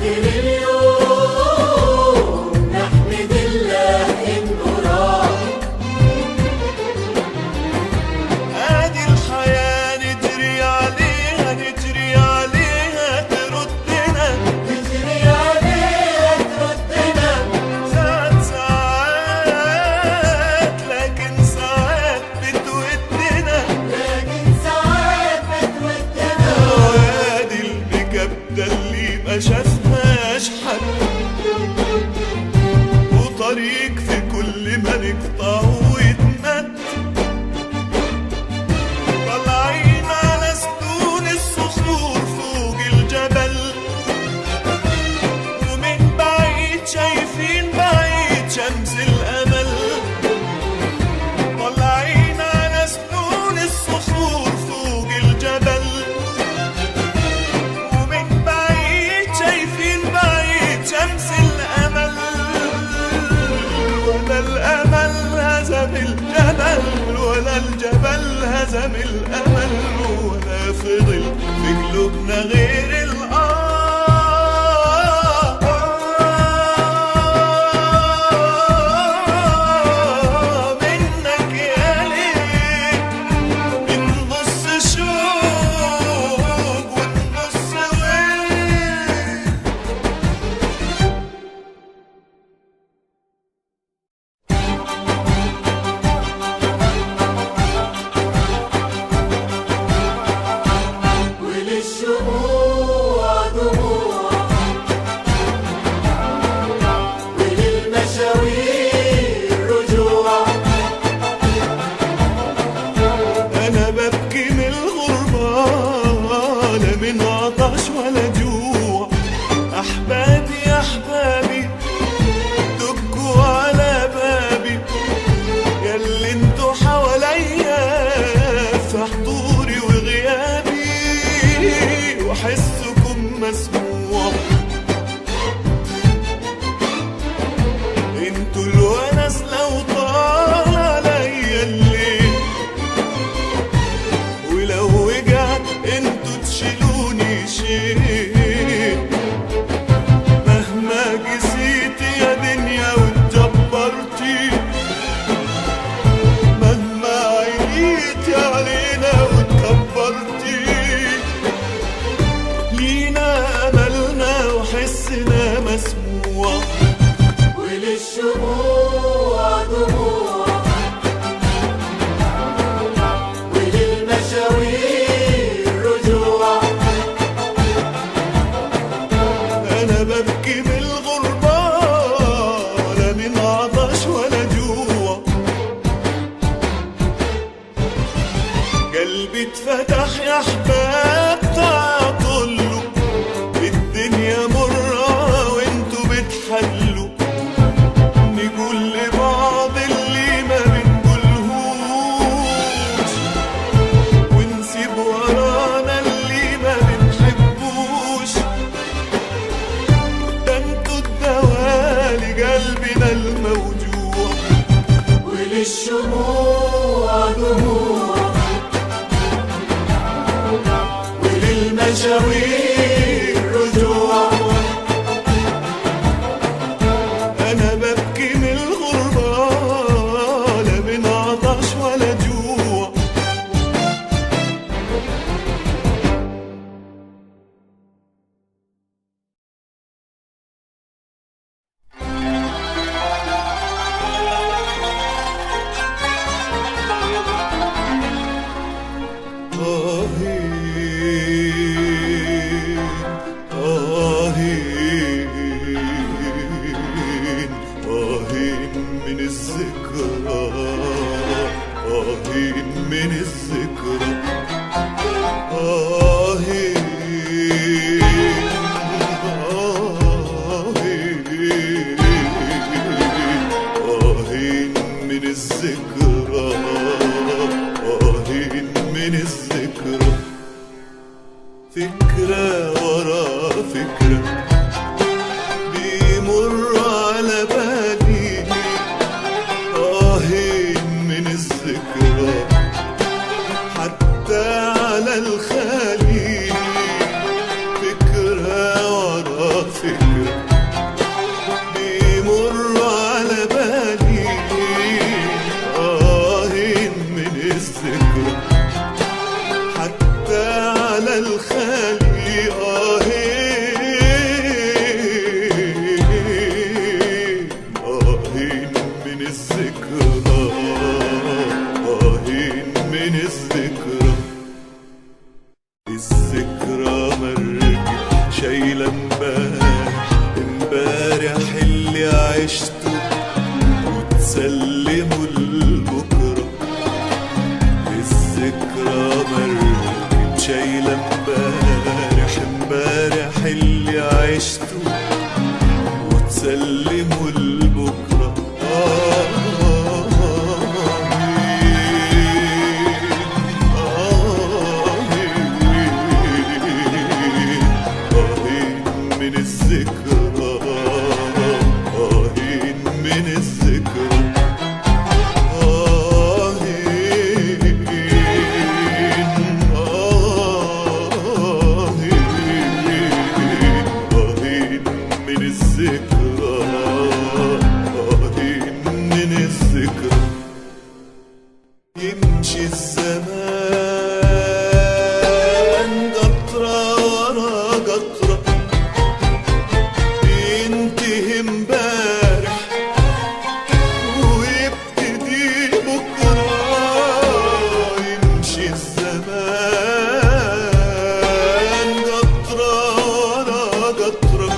آخر اليوم نحمد الله إنه راح. ادي الحياة نجري عليها، نجري عليها تردنا، نجري عليها تردنا. ساعات ساعات لكن ساعات بتودنا، لكن ساعات بتودنا. وادي المكبدة اللي ما شافهاش حد، وطريق في كل ما نقطعه ويتمد. طالعين على سنون الصخور فوق الجبل، ومن بعيد شايفين بعيد شمس الأمل. طالعين على سنون الصخور فوق الجبل، ومن بعيد شايفين بعيد شمس الأمل. ولا الأمل هزم الجبل، ولا الجبل هزم الأمل، ولا فضل في قلوبنا غير الآه. منك يا ليل، من نص شوق والنص ويل. وللشموع دموع، وللمشاوير رجوع. أنا ببكي من الغربة، لا من عطش ولا جوع. أحبابي أحبابي دقوا على بابي، ياللي انتوا حواليا في حضوري وغيابي، وحسكم مسموع. انتوا الونس لو طال عليا الليل، ولو وجعت انتوا تشيلوني شيل. مهما قسيتي يا دنيا واتجبرتي، مهما عينيتي علينا واتكبرتي، لينا املنا وحسنا مسموع. وللشموع دموع، وللمشاوير رجوع. أنا ببكي من الغربة، لا من عطش ولا جوع. قلبي اتفتح يا أحباب تعطلوا، الدنيا مرة وانتوا بتحلوا. نقول لبعض اللي ما بنقولهوش، ونسيب ورانا اللي ما بنحبوش. ده انتوا الدواء لقلبنا الموجوع. وللشموع دموع، وللمشاوير رجوع. أنا ببكي من الغربة، لا من عطش ولا جوع. آه. عشته وتسلمه لبكرة. الذكرى مركب شايلة امبارح، امبارح اللي عشته وتسلمه لبكرة. من الذكرى، آهين من الذكرى، آهين آهين آهين من الذكرى، آهين من الذكرى. يمشي الزمان قطرة ورا قطرة، ينتهي امبارح ويبتدي بكرة. يمشي الزمان قطرة ورا قطرة،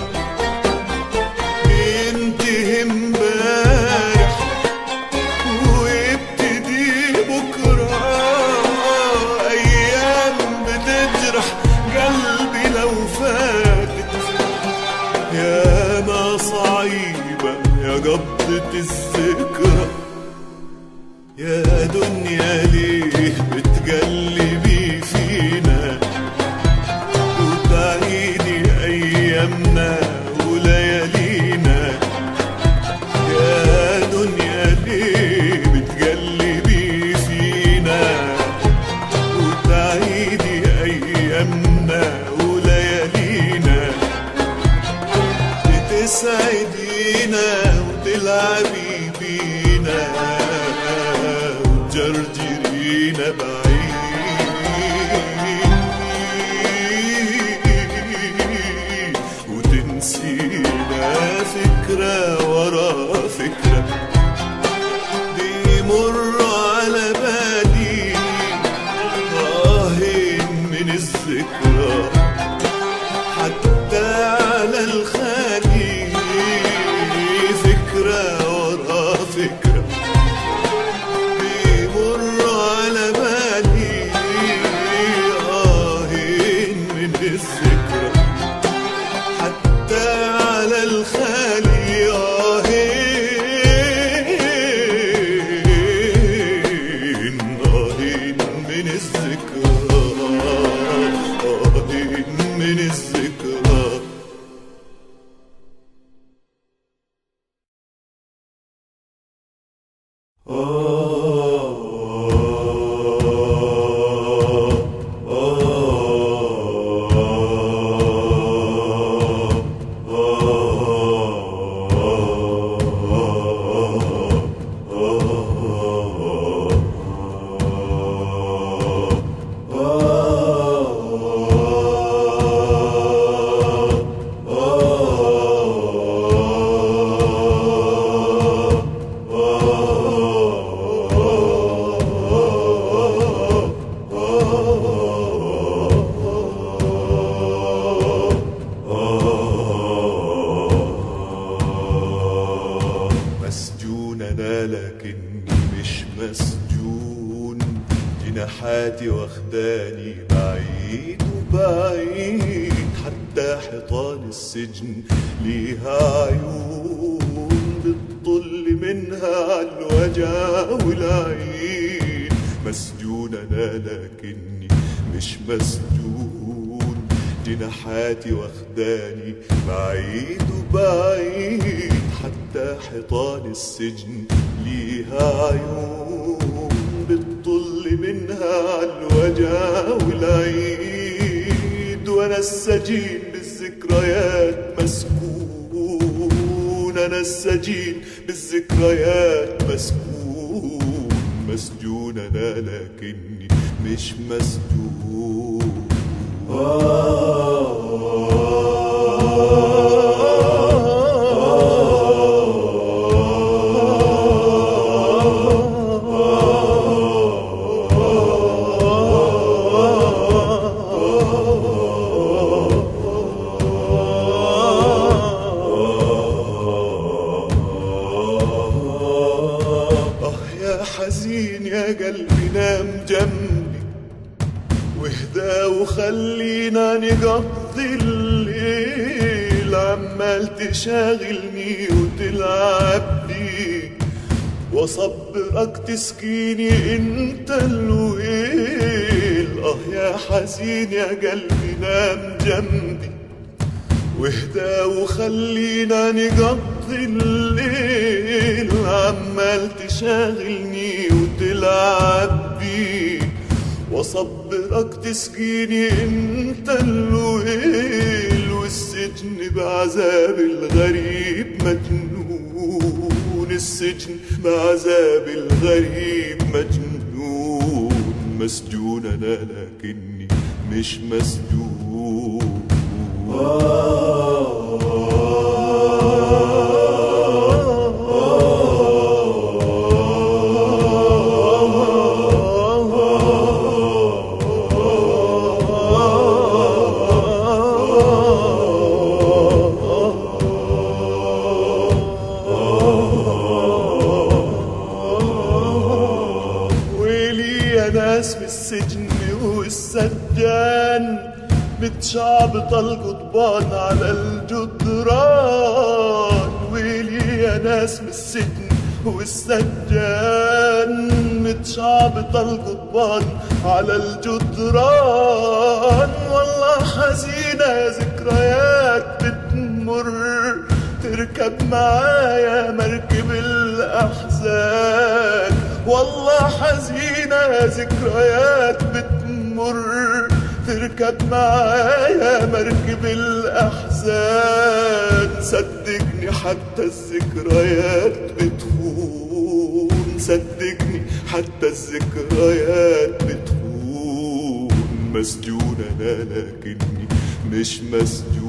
ينتهي امبارح ويبتدي بكرة. أيام بتجرح قلبي لو فاتت، يا ما صعيبة يا قبضة الذكرى. يا دنيا ليه بتقلبي فينا وتعيدي أيامنا وليالينا؟ يا دنيا ليه بتقلبي فينا وتعيدي أيامنا وليالينا؟ تسعدينا وتلعبي بينا وتجرجرينا بعيد وتنسينا فكرة ورا فكرة. دي مر على بالي آهين من الذكرى، حتى على الخالي فكرة ورا فكرة. بيمر على بالي آهين من الذكرى، حتى على الخالي آهين آهين من الذكرى، آهين من الذكرى. مسجون أنا لكني مش مسجون، جناحاتي واخداني بعيد وبعيد، حتى حيطان السجن ليها عيون بتطل منها عالوجع والعين. مسجون أنا لكني مش مسجون، جناحاتي واخداني بعيد وبعيد، حتى حيطان السجن ليها عيون بتطل منها عالوجع والعيد. وانا السجين بالذكريات مسكون، انا السجين بالذكريات مسكون. مسجون انا لكني مش مسجون. نقضي الليل. عمال تشاغلني وتلعب بي، وصبرك تسكيني انت الويل. اه يا حزين يا قلبي نام جنبي، واهدى وخلينا نقضي الليل. عمال تشاغلني وتلعب بي، وصبرك تسقيني انت الويل. والسجن بعذاب الغريب مجنون، السجن بعذاب الغريب مجنون. مسجون انا لكني مش مسجون. ناس في السجن والسجان متشعبطة القضبان على الجدران. ويلي يا ناس من السجن والسجان متشعبطة القضبان على الجدران. والله حزينة ذكريات بتمر، تركب معايا مركب الأحزان. والله حزينة ذكريات بتمر، تركب معايا مركب الأحزان. صدقني حتى الذكريات بتخون، صدقني حتى الذكريات بتخون. مسجون أنا لكني مش مسجون.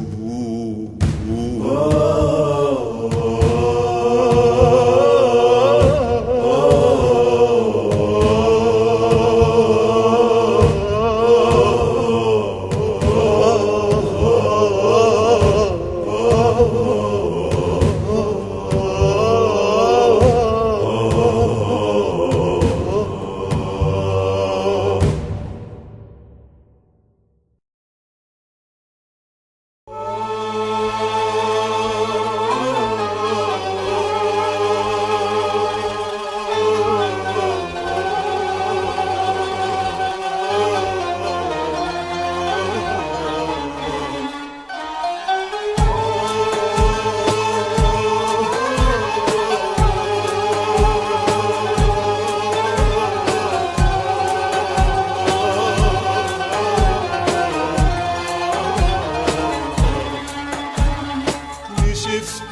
شفت